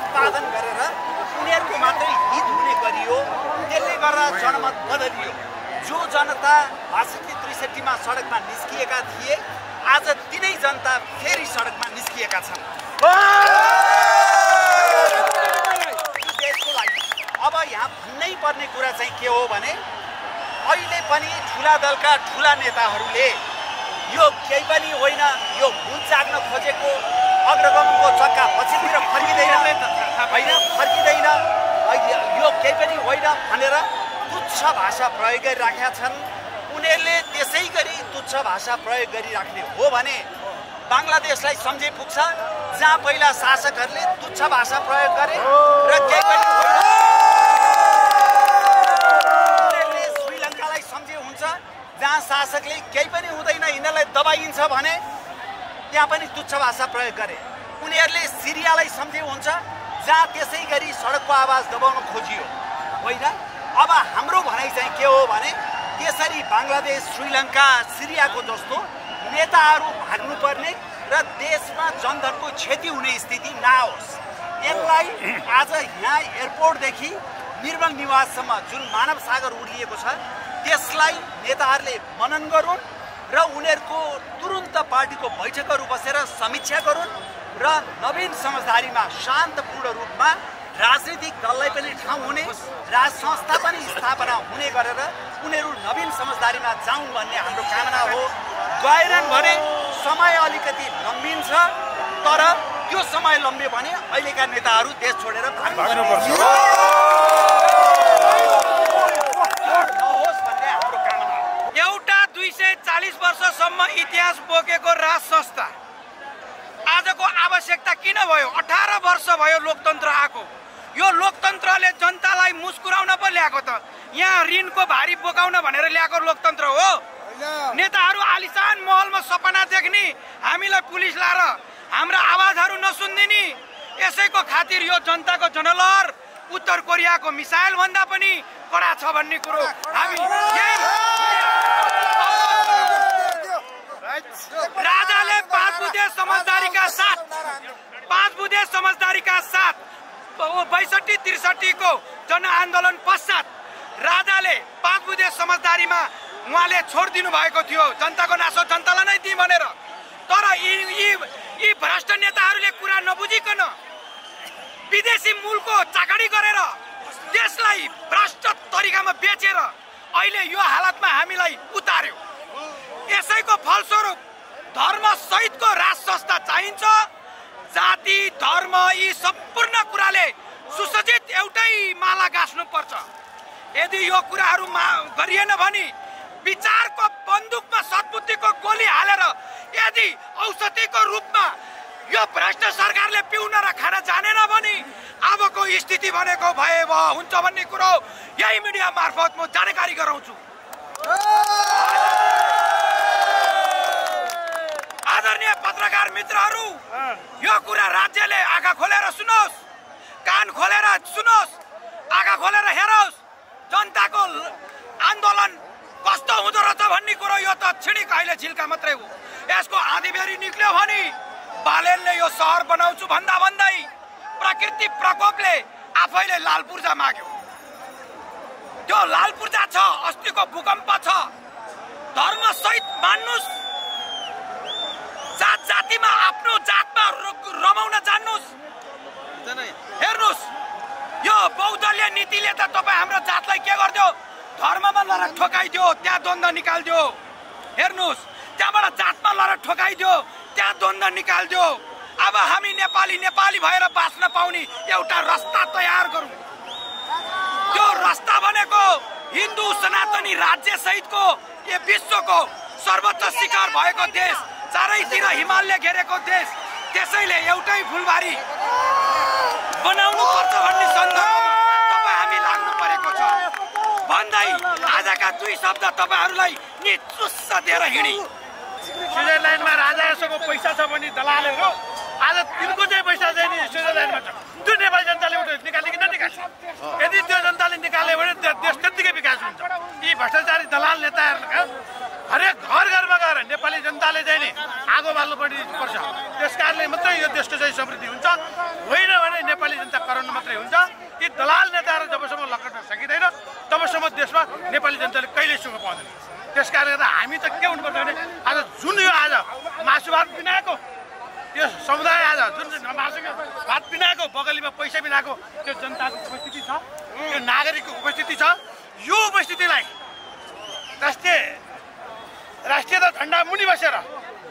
उत्पादन गरेर उनीहरूको मात्रै हित हुने गरियो। त्यसले गर्दा जनमत बदलियो। जो जनता ६२-६३ मा सडकमा निस्किएका थिए, आज तिनै जनता फेरि सडकमा निस्किएका छन् देशको लागि। अब यहाँ भन्नै पर्ने कुरा चाहिँ के हो भने अहिले पनि ठुला दलका ठुला नेताहरूले यो केही पनि होइन, यो भुल जाग्न खोजेको अग्रगमनको चक्का पछितिर फर्किँदैन यो केही पनि होइन भनेर तुच्छ भाषा प्रयोग गरिराखेका छन्। उनीहरूले त्यसै गरी तुच्छ भाषा प्रयोग गरिराख्ने हो भने बाङ्लादेशलाई सम्झे पुग्छ, जहाँ पहिला शासकहरूले तुच्छ भाषा प्रयोग गरे र केही पनि उनीहरूले श्रीलङ्कालाई सम्झे हुन्छ, जहाँ शासकले केही पनि हुँदैन यिनीहरूलाई दबाइन्छ भने त्यहाँ पनि तुच्छ भाषा प्रयोग गरे। उनीहरूले सिरियालाई सम्झे हुन्छ, जहाँ त्यसै गरी सडकको आवाज दबाउन खोजियो होइन। अब हाम्रो भनाइ चाहिँ के हो भने त्यसरी बाङ्लादेश, श्रीलङ्का, सिरियाको जस्तो नेताहरू भाग्नुपर्ने र देशमा जनधनको क्षति हुने स्थिति नआओस्। यसलाई आज यहाँ एयरपोर्टदेखि निर्मल निवाससम्म जुन मानव सागर उडिएको छ त्यसलाई नेताहरूले मनन गरून् र उनीहरूको तुरुन्त पार्टीको बैठकहरू बसेर समीक्षा गरून् र नवीन समझदारीमा शान्तपूर्ण रूपमा राजनीतिक दललाई पनि ठाउँ हुने, राज संस्था पनि स्थापना हुने गरेर उनीहरू नवीन समझदारीमा जाउन् भन्ने हाम्रो कामना हो। गएनन् भने समय अलिकति लम्बिन्छ, तर त्यो समय लम्ब्यो भने अहिलेका नेताहरू देश छोडेर भाग्नुपर्छ नहोस् भन्ने हाम्रो कामना हो। एउटा 240 वर्षसम्म इतिहास बोकेको राज संस्था आजको आवश्यकता किन भयो? 18 वर्ष भयो लोकतन्त्र आएको। यो लोकतन्त्रले जनतालाई मुस्कुराउन पो ल्याएको त, यहाँ ऋणको भारी बोकाउन भनेर ल्याएको लोकतन्त्र हो। नेताहरू आलिसान महलमा सपना देख्ने, हामीलाई पुलिस लाएर हाम्रा आवाजहरू नसुनिदिने, यसैको खातिर यो जनताको जनलहर उत्तर कोरियाको मिसाइल भन्दा पनि कडा छ भन्ने कुरो हामी राजाले 5 बुँदे समझदारीका साथ 62-63 को जनआन्दोलन पश्चात राजाले 5 बुँदे समझदारीमा उहाँले छोडिदिनु भएको थियो जनताको नासो जनतालाई नै दिए भनेर। तर यी भ्रष्ट नेताहरूले कुरा नबुझिकन विदेशी मूलको चाकडी गरेर देशलाई भ्रष्ट तरिकामा बेचेर अहिले यो हालतमा हामीलाई उतार्यो। यसैको फलस्वरूप धर्म सहितको राज संस्था चाहिन्छ। जाति, धर्म यी सम्पूर्ण कुराले सुसज्जित एउटै माला गाँस्नु पर्छ। यदि यो कुराहरू गरिएन भने विचारको बन्दुकमा सद्बुद्धिको गोली हालेर यदि औषधिको रूपमा यो भ्रष्ट सरकारले पिउन र खान जानेन भने अबको स्थिति भनेको भयावह हुन्छ भन्ने कुरो यही मिडिया मार्फत म जानकारी गराउँछु। आदरणीय पत्रकार मित्रहरू, यो कुरा राज्यले आँखा खोलेर सुनोस्, कान खोलेर सुनोस्, आँखा खोलेर हेरोस्। जनताको आन्दोलन कस्तो हुँदो रहेछ भन्ने कुरो यो त छिडिक अहिले झिल्का मात्रै हो। यसको आँधीबेरी निक्ल्यो भने बालेनले यो सहर बनाउँछु भन्दा भन्दै प्रकृति प्रकोपले आफैले लाल पूर्जा माग्यो। त्यो लाल पूर्जा छ, अस्तिको भूकम्प छ। धर्म सहित मान्नुस्, जात जातिमा आफ्नो जातमा रमाउन जान्नुस्। हेर्नुस्, यो बहुदलीय नीतिले त तपाईँ हाम्रो जातलाई के गर्दियो? धर्ममा लडक ठोकाइदियो, त्यहाँ द्वन्द्व निकाल्दियो। हेर्नुस्, त्यहाँबाट जातमा लडेर ठोकाइदियो, त्यहाँ द्वन्द्व निकालिदियो। अब हामी नेपाली भएर बाँच्न पाउने एउटा रास्ता तयार गरौँ। त्यो रास्ता भनेको हिन्दू सनातनी राज्य सहितको यो विश्वको सर्वोच्च शिखर भएको देश, चारैतिर हिमालले घेरेको देश, त्यसैले एउटै फुलबारी बनाउनु पर्छ भन्ने सन्दर्भमा तपाईँ हामी लाग्नु परेको छ भन्दै आजका दुई शब्द तपाईँहरूलाई निचुस्स दिएर हिँडी। स्विजरल्यान्डमा राजा यसोको पैसा छ भने दलालहरू आज तिनको चाहिँ पैसा चाहिँ नि स्विजरल्यान्डमा छ। त्यो नेपाली जनताले निकाल्ने कि ननिकाल्छ? यदि त्यो जनताले निकाल्यो भने देश त्यत्तिकै विकास हुन्छ। यी भ्रष्टाचारी दलाल नेताहरूको हरेक घरमा गएर नेपाली जनताले चाहिँ नि आगो बाल्नु पर्छ। त्यस कारणले मात्रै यो देशको चाहिँ समृद्धि हुन्छ, होइन भने नेपाली जनता कराउनु मात्रै हुन्छ। यी दलाल नेताहरू जबसम्म लकड्न सकिँदैन तबसम्म देशमा नेपाली जनताले कहिल्यै सुख पाउँदैन। त्यस कारणले गर्दा हामी त के हुनुपर्छ भने आज जुन यो आज मासु भात बिनाएको यो समुदाय आज जुन मासु भात बिनाएको बगलीमा पैसा बिनाएको त्यो जनताको उपस्थिति छ, त्यो नागरिकको उपस्थिति छ। यो उपस्थितिलाई राष्ट्रियता झन्डा मुनि बसेर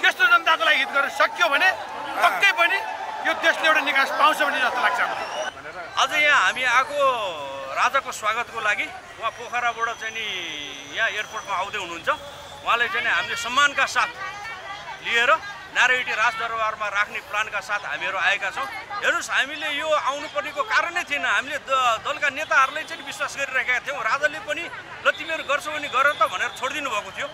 त्यस्तो जनताको लागि हित गर्न सक्यो भने पक्कै पनि यो देशले एउटा निकास पाउँछ भन्ने जस्तो लाग्छ। आज यहाँ हामी आएको राजाको स्वागतको लागि उहाँ पोखराबाट चाहिँ नि यहाँ एयरपोर्टमा आउँदै हुनुहुन्छ। उहाँलाई चाहिँ नि हामीले सम्मानका साथ लिएर नारायणी राजदरबारमा राख्ने प्लानका साथ हामीहरू आएका छौँ। हेर्नुहोस्, हामीले यो आउनुपर्नेको कारणै थिएन। हामीले दलका नेताहरूलाई चाहिँ विश्वास गरिरहेका थियौँ। राजाले पनि ल तिमीहरू गर्छौ भने गर त भनेर छोडिदिनु भएको थियो।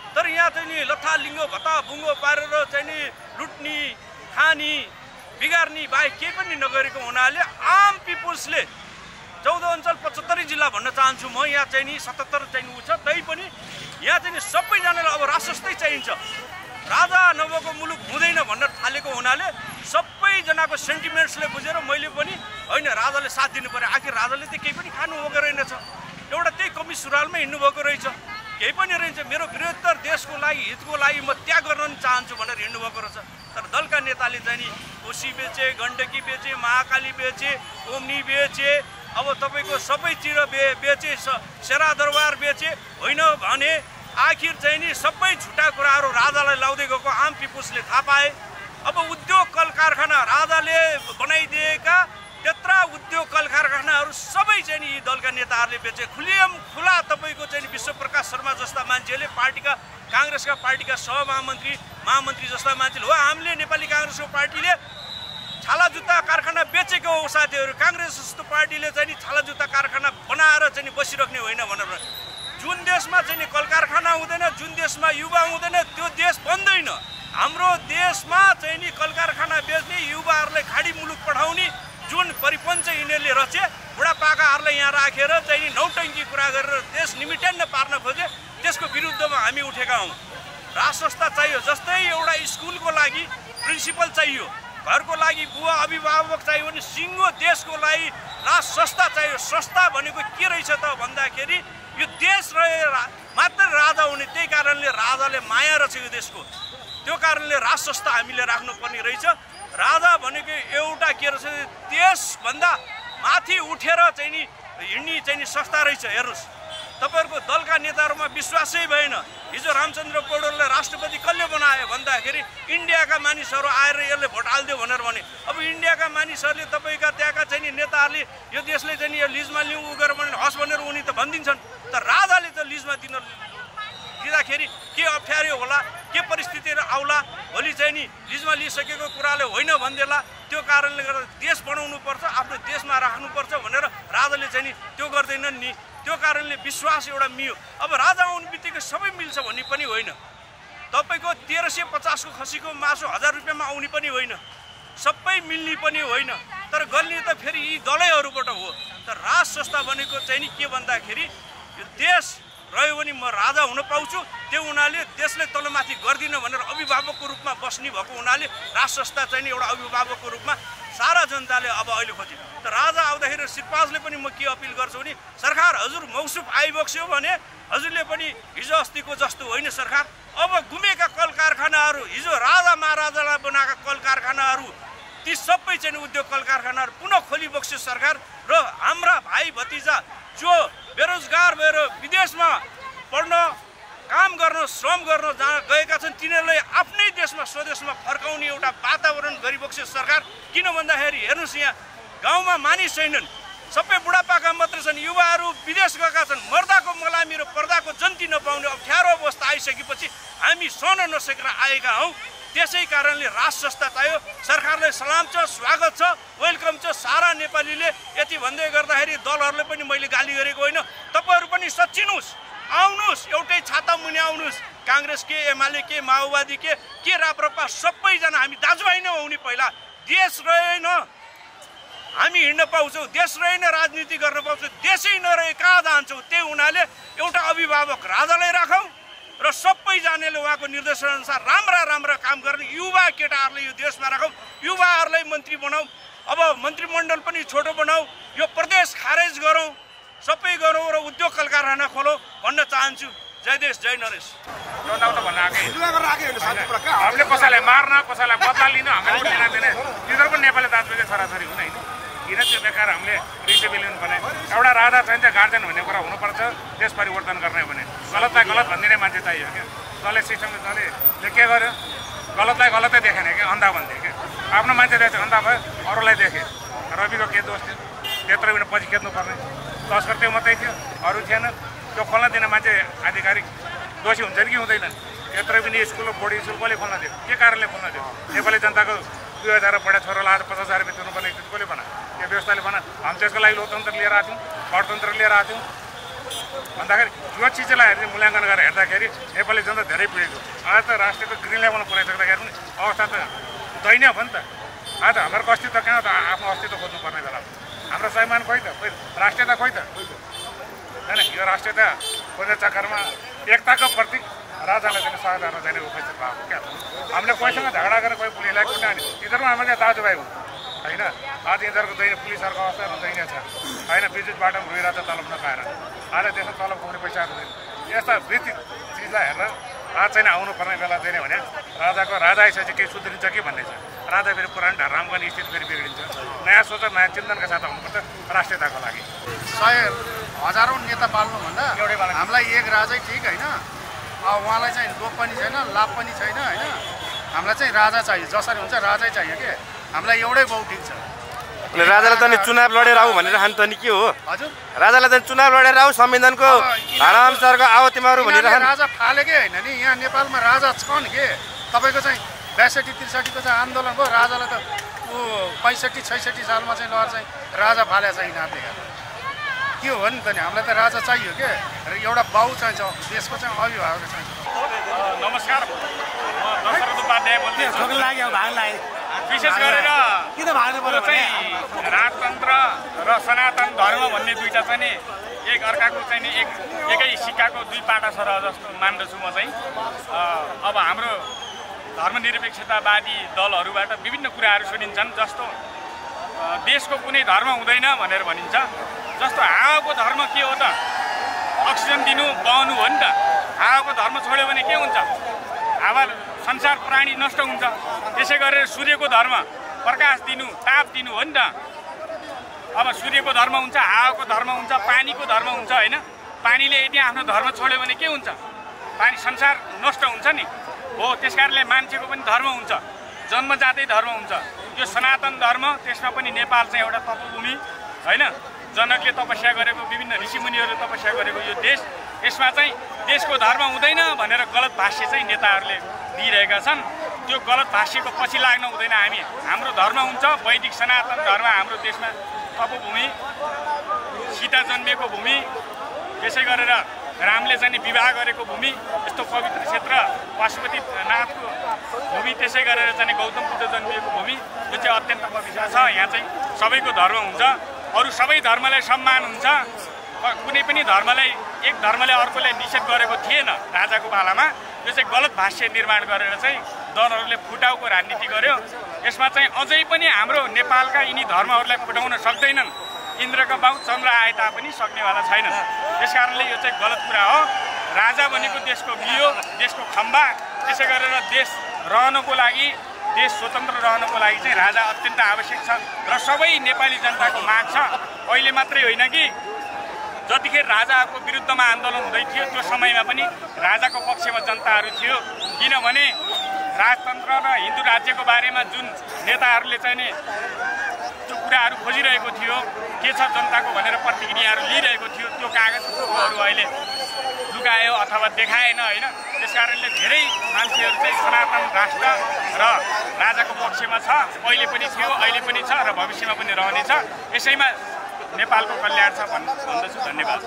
तर यहाँ चाहिँ नि लत्था लिङ्गो भत्ता बुङ्गो पारेर चाहिँ नि लुट्ने खानी बिगार्ने बाहेक केही पनि नगरेको हुनाले आम पिपुल्सले 14 अञ्चल 75 जिल्ला भन्न चाहन्छु म। यहाँ चाहिँ नि 77 चाहिँ उ छ, तै पनि यहाँ चाहिँ नि सबैजनालाई अब राजस्वस्तै चाहिन्छ। राजा नभएको मुलुक हुँदैन भन्न थालेको हुनाले सबैजनाको सेन्टिमेन्ट्सले बुझेर मैले पनि होइन राजाले साथ दिनु पर्यो। आखिर राजाले त केही पनि खानु भएको रहेनछ, एउटा त्यही कमी सुरुवालमै हिँड्नु भएको रहेछ, केही पनि रहेछ। मेरो बृहत्तर देशको लागि हितको लागि म त्याग गर्न चाहन्छु भनेर हिँड्नु भएको रहेछ। तर दलका नेताले चाहिँ नि कोशी बेचे, गण्डकी बेचे, महाकाली बेचे, ओम्नी बेचे, अब तपाईँको सबैतिर बेचे, सेरा दरबार बेचे। होइन भने आखिर चाहिँ नि सबै झुटा कुराहरू राजालाई लाउँदै गएको आम पिपुल्सले थाहा पाए। अब उद्योग कल कारखाना राजाले बनाइदिएका त्यत्रा उद्योग कल कारखानाहरू सबै चाहिँ नि यी दलका नेताहरूले बेचे। खुला तपाईँको चाहिँ नि विश्वप्रकाश शर्मा जस्ता मान्छेले काङ्ग्रेसका पार्टीका सहमहामन्त्री महामन्त्री जस्ता मान्छेले हो हामीले नेपाली काङ्ग्रेसको पार्टीले छाला जुत्ता कारखाना बेचेको हो साथीहरू। काङ्ग्रेस जस्तो पार्टीले चाहिँ नि छाला जुत्ता कारखाना बनाएर चाहिँ नि बसिराख्ने होइन भनेर। जुन देशमा चाहिँ नि कल कारखाना हुँदैन, जुन देशमा युवा हुँदैन, त्यो देश बन्दैन। हाम्रो देशमा चाहिँ नि कल कारखाना बेच्ने, युवाहरूलाई खाडी मुलुक पठाउने जुन परिपन्च यिनीहरूले रचे, बुढापाकाहरूलाई यहाँ राखेर चाहिँ नि नौटङ्की कुरा गरेर देश निमिट्यान्न पार्न खोजे, त्यसको विरुद्धमा हामी उठेका हौँ। राजसंस्था चाहियो, जस्तै एउटा स्कुलको लागि प्रिन्सिपल चाहियो, घरको लागि बुवा अभिभावक चाहियो भने सिङ्गो देशको लागि राजसंस्था चाहियो। संस्था भनेको के रहेछ त भन्दाखेरि यो देश रहे मात्र राजा हुने, त्यही कारणले राजाले माया रहेछ यो देशको, त्यो कारणले राजसंस्था हामीले राख्नुपर्ने रहेछ। राजा भनेको एउटा के रहेछ देशभन्दा माथि उठेर चाहिँ नि हिँड्ने चाहिँ नि संस्था रहेछ। हेर्नुहोस्, तपाईँहरूको दलका नेताहरूमा विश्वासै भएन। हिजो रामचन्द्र पौडेलले राष्ट्रपति कसले बनायो भन्दाखेरि इन्डियाका मानिसहरू आएर यसले भोट हालिदियो भनेर भने। अब इन्डियाका मानिसहरूले तपाईँका त्यहाँका चाहिँ नि नेताहरूले यो देशले चाहिँ नि यो लिजमा लिउँ उ गरेर भने हस् भनेर उनी त भनिदिन्छन्। तर राजाले त लिजमा दिँदाखेरि के अप्ठ्यारो होला, के परिस्थिति आउला, भोलि चाहिँ नि लिजमा लिइसकेको कुराले होइन भनिदेला। त्यो कारणले गर्दा देश बनाउनुपर्छ, आफ्नो देशमा राख्नुपर्छ भनेर राजाले चाहिँ नि त्यो गर्दैनन् नि। त्यो कारणले विश्वास एउटा मियो। अब राजा आउने बित्तिकै सबै मिल्छ भन्ने पनि होइन। तपाईँको 1350 को खसीको मासु 1000 रुपियाँमा आउने पनि होइन, सबै मिल्ने पनि होइन। तर गल्ने त फेरि यी दलैहरूबाट हो। तर राज संस्था भनेको चाहिँ नि के भन्दाखेरि यो देश रह्यो भने म राजा हुन पाउँछु, त्यो हुनाले देशले तलमाथि गर्दिनँ भनेर अभिभावकको रूपमा बस्ने भएको हुनाले राज संस्था चाहिँ नि एउटा अभिभावकको रूपमा सारा जनताले अब अहिले खोजे। त राजा आउँदाखेरि शिरपाजले पनि म के अपिल गर्छु भने सरकार हजुर मौसुफ आइबक्स्यो भने हजुरले पनि हिजो अस्तिको जस्तो होइन सरकार, अब गुमेका कल कारखानाहरू, हिजो राजा महाराजालाई बनाएका कल कारखानाहरू, ती सबै चाहिँ उद्योग कल कारखानाहरू पुनः खोलिबक्स्यो सरकार। र हाम्रा भाइ भतिजा जो बेरोजगार भएर विदेशमा पढ्न, काम गर्न, श्रम गर्न जहाँ गएका छन् प्रदेशमा फर्काउने एउटा वातावरण गरिबक्से सरकार। किन भन्दाखेरि हेर्नुहोस् यहाँ गाउँमा मानिस छैनन्, सबै बुढापाका मात्र छन्, युवाहरू विदेश गएका छन्। मर्दाको मलामी र पर्दाको जन्ती नपाउने अप्ठ्यारो अवस्था आइसकेपछि हामी सहन नसकेर आएका हौँ। त्यसै कारणले राज संस्था चाहियो। सरकारलाई सलाम छ, स्वागत छ, वेलकम छ। सारा नेपालीले यति भन्दै गर्दाखेरि दलहरूले पनि मैले गाली गरेको होइन। तपाईँहरू पनि सच्चिनुहोस्, आउनुहोस्, एउटै छाता मुनि आउनुहोस्। काङ्ग्रेस के, एमाले के, माओवादी के राप्रपा सबैजना हामी दाजुभाइ नै हौँ नि। पहिला देश रहेन हामी हिँड्न पाउँछौँ, देश रहेन राजनीति गर्न पाउँछौँ, देशै नरहे कहाँ जान्छौँ। त्यही हुनाले एउटा अभिभावक राजालाई राखौँ र सबैजनाले उहाँको निर्देशनअनुसार राम्रा काम गर्ने युवा केटाहरूले यो देशमा राखौँ। युवाहरूलाई मन्त्री बनाऊ, अब मन्त्रीमण्डल पनि छोटो बनाऊ, यो प्रदेश खारेज गरौँ, सबै गरौँ र उद्योग कल कारखाना खोलौँ भन्न चाहन्छु। जय देश, जय नरेश। हामीले कसैलाई मार्न, कसैलाई बदला लिन हामीले लिन दिने, तिनीहरू पनि नेपाली दाजुभाइको छोराछोरी हुन् होइन। किन त्यो बेकार हामीले रिसिभी लिनु पर्ने? एउटा राजा चाहिन्छ, गार्जेन भन्ने कुरा हुनुपर्छ। देश परिवर्तन गर्ने भने गलतलाई गलत भनिदिने मान्छे चाहियो क्या। जसले सिस्टमले जसले के गर्यो, गलतलाई गलतै देखेन क्या, अन्धा भनिदियो क्या। आफ्नो मान्छे देख्छ अन्धा भयो, अरूलाई देखे। रविको के दोष थियो? त्यत्रो बिना पछि खेद्नुपर्ने तस्कर त्यो मात्रै थियो, अरू थिएन। त्यो खोल्न दिने मान्छे आधिकारिक दोषी हुन्छन् कि हुँदैनन्? त्यत्रो पनि स्कुल बोर्डिङ स्कुल कसले खोल्न दियो? के कारणले खोल्न दियो? नेपाली जनताको 2000 बढा छोरालाई आज 50,000 रुपियाँ तिर्नुपर्ने कसले बना? त्यो व्यवस्थाले बना। हामी त्यसको लागि लोकतन्त्र लिएर आएको थियौँ, गणतन्त्र लिएर आएको थियौँ भन्दाखेरि यो चिजलाई मूल्याङ्कन गरेर हेर्दाखेरि नेपाली जनता धेरै पीडित हो। आज त राष्ट्रको ग्रिन लेभलमा पुऱ्याइसक्दाखेरि पनि अवस्था त दैनीय भयो नि त। आज हाम्रो अस्तित्व कहाँ त? आफ्नो अस्तित्व खोज्नुपर्ने बेला हाम्रो स्वाभिमान खोइ त, खोइ राष्ट्रियता खोइ त होइन। यो राष्ट्रियता खोज्ने चक्करमा एकताको प्रतीक राजालाई चाहिँ सहयोग गर्न चाहिँ उपस्थित भएको क्या। हामीले कोहीसँग झगडा गरेर कोही पुलिसलाई कुट्ने अनि यिनीहरू हामीले दाजुभाइ हुन् होइन। आज यिनीहरूको पुलिसहरूको अवस्था दैनीय छ होइन। विद्युत बाटो रोइरहेको छ तलब नपाएर, आज देशमा तलब खुवाउने पैसाहरू छैन। यस्ता वृत्ति चिजलाई हेरेर आज चाहिँ आउनुपर्ने बेला चाहिँ भने राजाको राजा आइसकेपछि केही सुध्रिन्छ कि भन्ने छ। राजा फेरि पुरानो ढाराम गर्ने स्थिति फेरि बिग्रिन्छ। नयाँ सोच, नयाँ चिन्तनका साथ आउनुपर्छ राष्ट्रियताको लागि। 100,000 नेता पाल्नुभन्दा हामीलाई एक राजै ठिक होइन। उहाँलाई चाहिँ लोभ पनि छैन, लाभ पनि छैन होइन। हामीलाई चाहिँ राजा चाहियो, जसरी हुन्छ राजै चाहियो कि। हामीलाई एउटै बाउ ठिक छ। राजालाई त नि चुनाव लडेर आऊ भनेर खानु त नि के हो? हजुर, राजालाई त चुनाव लडेर आऊ, संविधानको धाराअनुसारको आऊ तिमीहरू भनेर राजा फालेकै होइन नि। यहाँ नेपालमा राजा छन् के? तपाईँको चाहिँ 62-63 को चाहिँ आन्दोलन भयो, राजालाई त 65-66 सालमा चाहिँ लगेर चाहिँ राजा फाले चाहिँ यिनीहरूले के हो नि त नि। हामीलाई त राजा चाहियो के, र एउटा बाउ चाहिन्छ, देशको चाहिँ अभिभावक चाहिन्छ। नमस्कार, म दशरथ उपाध्याय बोल्दैछु। विशेष गरेर राजतन्त्र र सनातन धर्म भन्ने दुईटा चाहिँ नि एक अर्काको चाहिँ नि एकै सिक्काको दुई पाटा छ र जस्तो मान्दछु म चाहिँ। अब हाम्रो धर्मनिरपेक्षतावादी दलहरूबाट विभिन्न कुराहरू सुनिन्छन्, जस्तो देशको कुनै धर्म हुँदैन भनेर भनिन्छ। जस्तो हावाको धर्म के हो त? अक्सिजन दिनु, बहनु हो नि त। हावाको धर्म छोड्यो भने के हुन्छ? हावा संसार प्राणी नष्ट हुन्छ। त्यसै गरेर सूर्यको धर्म प्रकाश दिनु, ताप दिनु हो नि त। अब सूर्यको धर्म हुन्छ, हावाको धर्म हुन्छ, पानीको धर्म हुन्छ होइन। पानीले यदि आफ्नो धर्म छोड्यो भने के हुन्छ? पानी संसार नष्ट हुन्छ नि हो। त्यस कारणले मान्छेको पनि धर्म हुन्छ, जन्मजातै धर्म हुन्छ। यो सनातन धर्म, त्यसमा पनि नेपाल चाहिँ एउटा तपोभूमि होइन। जनकले तपस्या गरेको, विभिन्न ऋषिमुनिहरूले तपस्या गरेको यो देश, यसमा चाहिँ देशको धर्म हुँदैन भनेर गलत भाष्य चाहिँ नेताहरूले दिइरहेका छन्। त्यो गलत भाष्यको पछि लाग्न हुँदैन। हाम्रो धर्म हुन्छ वैदिक सनातन धर्म। हाम्रो देशमा तपोभूमि, सीता जन्मेको भूमि, त्यसै गरेर रामले चाहिँ विवाह गरेको भूमि, यस्तो पवित्र क्षेत्र पशुपतिनाथको भूमि, त्यसै गरेर चाहिँ गौतम बुद्ध जन्मिएको भूमि, यो चाहिँ अत्यन्त पवित्र छ। यहाँ चाहिँ सबैको धर्म हुन्छ, अरू सबै धर्मलाई सम्मान हुन्छ। कुनै पनि धर्मलाई, एक धर्मले अर्कोले निषेध गरेको थिएन राजाको पालामा। यो चाहिँ गलत भाष्य निर्माण गरेर चाहिँ दलहरूले फुटाउको राजनीति गर्यो। यसमा चाहिँ अझै पनि हाम्रो नेपालका यिनी धर्महरूलाई फुटाउन सक्दैनन्। इन्द्रका बाउ चन्द्र आए तापनि सक्नेवाला छैनन्। त्यस कारणले यो चाहिँ गलत कुरा हो। राजा भनेको देशको बियो, देशको खम्बा। त्यसै गरेर देश रहनको लागि, देश स्वतन्त्र रहनको लागि चाहिँ राजा अत्यन्त आवश्यक छ र सबै नेपाली जनताको माग छ। अहिले मात्रै होइन कि जतिखेर राजाको विरुद्धमा आन्दोलन हुँदै थियो त्यो समयमा पनि राजाको पक्षमा जनताहरू थियो। किनभने राजतन्त्र र हिन्दू राज्यको बारेमा जुन नेताहरूले चाहिँ नि त्यो कुराहरू खोजिरहेको थियो के छ जनताको भनेर प्रतिक्रियाहरू लिइरहेको थियो त्यो कागजहरू अहिले लुकायो अथवा देखाएन होइन। त्यसकारणले धेरै मान्छेहरू चाहिँ सनातन राष्ट्र र राजाको पक्षमा छ, पहिले पनि थियो अहिले पनि छ र भविष्यमा पनि रहनेछ। यसैमा नेपालको कल्याण छ भन्दछु। धन्यवाद।